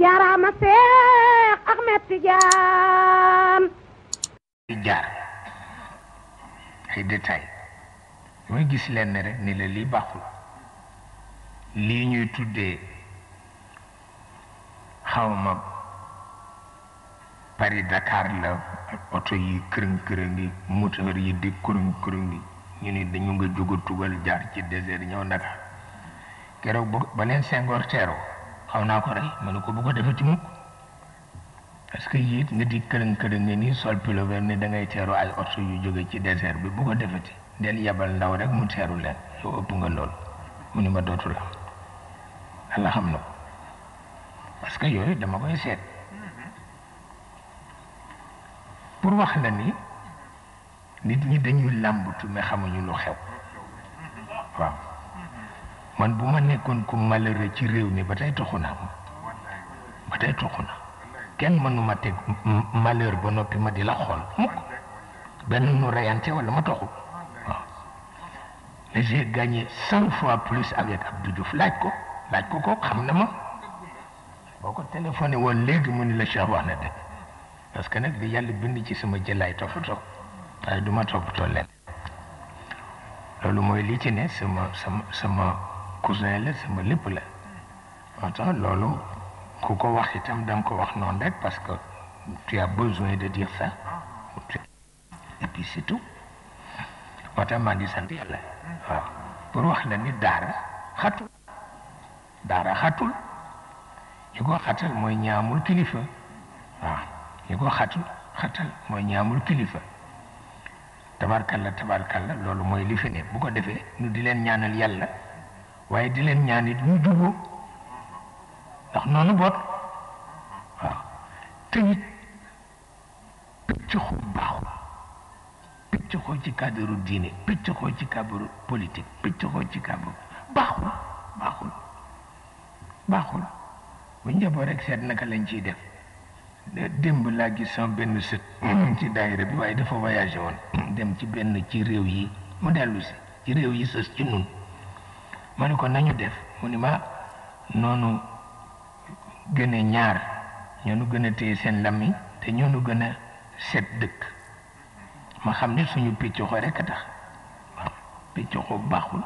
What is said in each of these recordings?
jaaraama Seex Ahmed Tijaan jaar ay détails mooy gis leen rek ni la lii baaxul lii ñuy tuddee xawma Paris Dakar la oto yi kërëng-kërëng yi moteur yi di kërëng-kërëng yi ñu ni dañu nga jóg a tugal jaar ci désert ñëw Dakar keroog ba leen Senghor teeroo xaw naa ko rey ma ne ko bu ko defati mukk parce que yit nga di kërëng-kërëng nga nii sol pullover ni da ngay teeru ay oto yu jóge ci désert bi bu ko defati del yabal ndaw rek mu teeru leen yow ëpp nga lool mu ni ma dootu la Allah xam na ko parce que yooyu dama koy seet pour wax la ni nit ñi dañuy làmbatu mais xamuñu lu xew waaw man bu ma nekkoon ku malheureux ci réew mi ba tey toxu naa ba tey toxu na kenn mënuma teg malheur ba noppi ma di la xool mukk benn nu reyante wala ma toxu waaw mais j'ai gagné 100 fois plus avec Abdou Diouf laaj ko xam na ma boo ko téléphoné woon léegi mu ni la Cheikh wax na dëgg parce que nag di yàlla bind ci sama jëlaay toppatoo waaye du ma toppatoo leen loolu mooy li ci ne sama cousin la sama lépp la moo tax loolu ku ko wax itam da nga ko wax noonu rek parce que tu as besoin de dire ça et puis c'est tout moo tax maa ngi sant yàlla waaw pour wax la ni daara xatul ñu ko xatal mooy ñaamul kilifa waaw ñu ko xatal mooy ñaamul kilifa tabarkalla loolu mooy li fi ne bu ko defee ñu di leen ñaanal yàlla waaye di leen ñaanit ñu juboo ndax noonu boot waaw te it pëccëxoo baaxul pëccëxoo ci cadre diine pëccëxoo ci cadre politique pëccëxoo ci cadre baaxul bu njaboo rek seet naka lañ ciy def démb laa gis sama benn sët ci daayira bi waaye dafa voyagé woon dem ci benn ci réew yi mu dellu si ci réew yi sës ci nun ma ne ko nañu def mu ni ma noonu gën a ñaar ñoonu gën a téye seen làmmiñ te ñoonu gën a set dëkk ma xam ne suñu piccoxo rek a tax waaw piccoxo baaxul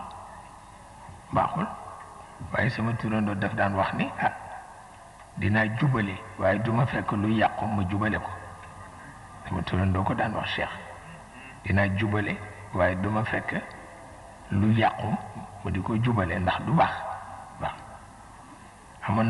waaye sama turandoo daf daan wax ni dinaa jubale waaye duma fekk lu yàqu ma jubale ko sama turandoo ko daan wax Cheikh dinaa jubale waaye duma fekk lu yàqu mu di ko jubale ndax du baax amoon